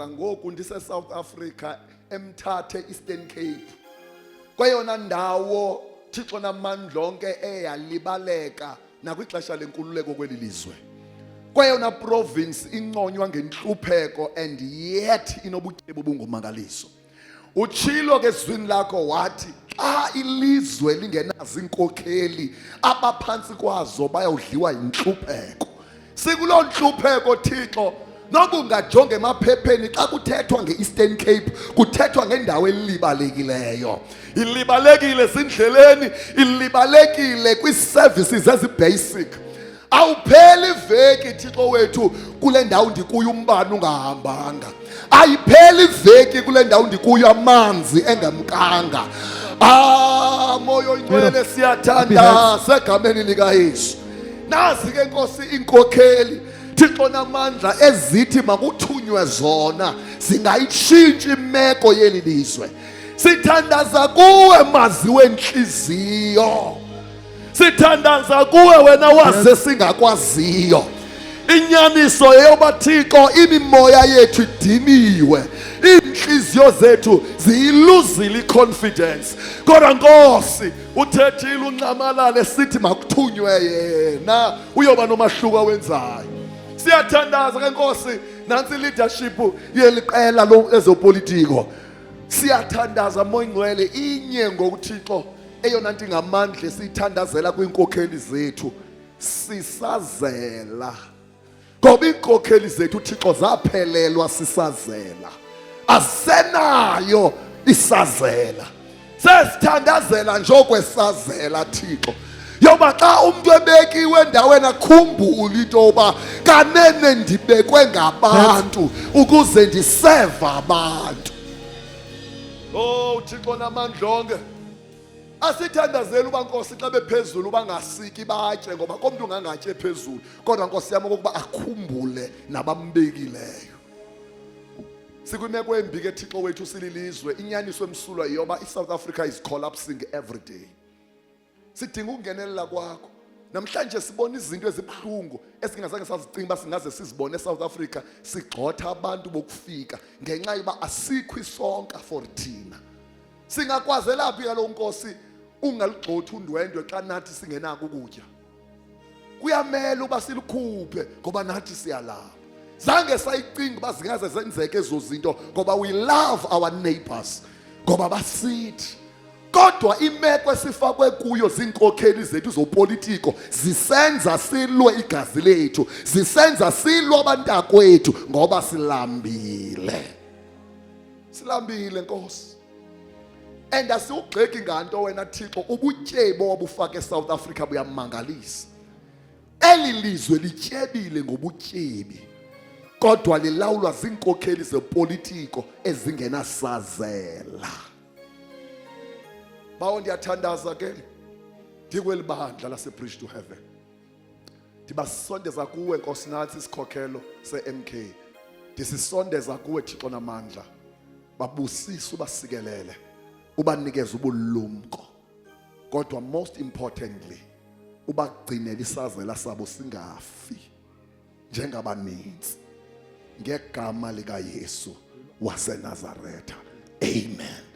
Ngoku ndise-South Africa, eMthatha, Eastern Cape, kweyona ndawo, Thixo namandla onke, eyalibaleka nakwixesha lenkululeko kweli lizwe, kweyona province inconywa ngentlupheko and yet inobutyebi obungumangaliso. Utshilo ke ezwini lakho wathi xa ilizwe lingenazo iinkokheli, abaphantsi kwazo bayawudliwa yintlupheko. Sikuloo ntlupheko, Thixo. Noba ungajonga emaphepheni, xa kuthethwa nge-Eastern Cape kuthethwa ngendawo elibalekileyo. Ilibalekile ezindleleni, ilibalekile kwii-services ezi-basic. Awupheli iveki, Thixo wethu, kule ndawo ndikuyo umbane ungahambanga. Ayipheli iveki kule ndawo ndikuyo amanzi engemkanga. Ah, Moya Oyingcwele, siyathandaza egameni likaYesu. Nazi ke, Nkosi, iinkokheli, Thixo namandla, ezithi makuthunywe zona zingayitshintsha imeko yeli lizwe. Sithandaza kuwe, mazi wentliziyo. Sithandaza kuwe wena waze singakwaziyo. Inyaniso yeyoba, Thixo, imimoya yethu idiniwe, iintliziyo zethu ziyiluzile i-confidence, kodwa Nkosi, uthethile uNxamalala, sithi makuthunywe yena, uyoba nomahluko awenzayo. Siyathandaza ke, Nkosi, nantsi leadership yeli qela ezopolitiko. Siyathandaza, Moya Ingcwele, inye ngokuThixo eyona nto ingamandla esiyithandazela kwiinkokheli zethu sisazela, ngoba iinkokheli zethu, Thixo, zaphelelwa sisazela, asenayo isazela. Sesithandazela nje okwesazela, Thixo, yoba xa umntu ebekiwe endaweni akhumbule into yoba kanene ndibekwe ngabantu ukuze ndiseva abantu. Oh, Thixo namandla onke, asithandazeli uba, Nkosi, xa bephezulu bangasiki batye, ngoba komntu ungangatye phezulu, kodwa, Nkosi yam, okokuba akhumbule nabambekileyo. Sikwimeko embi ke, Thixo wethu, sililizwe. Inyaniso emsulwa yiyoba iSouth Africa is collapsing every day. Sidinga ukungenelela kwakho. Namhlanje sibona izinto ezibuhlungu esingazange sazicinga uba singaze sizibone eSouth Africa, sigxotha abantu bokufika ngenxa yoba asikho isonka for thina. Singakwazela phi kaloku, Nkosi, ungaligxothi undwendwe xa nathi singenako ukutya? Kuyamela uba silikhuphe ngoba nathi siyalamba. Zange sayicinga uba zingaze zenzeke ezo zinto, ngoba we love our neighbors, ngoba basithi, kodwa imeko esifakwe kuyo ziinkokheli zethu zopolitiko zisenza silwe igazi lethu, zisenza silwe abantakwethu ngoba silambile. Silambile, Nkosi, and asiwugxeki nganto wena, Thixo. Ubutyebi obufake eSouth Africa buyamangalisa. Eli lizwe lityebile ngobutyebi, kodwa lilawulwa ziinkokheli zepolitiko ezingenasazela. Bawo, ndiyathandaza ke ndikweli bandla laseBridge to Heaven, ndibasondeza kuwe, Nkosi. Nathi isikhokhelo se-MK ndisisondeza kuwe, Thixo namandla. Babusise, ubasikelele, ubanikeze ubulumko, kodwa most importantly ubagcinele isazela sabo singafi njengabaninzi, ngegama likaYesu waseNazaretha, amen.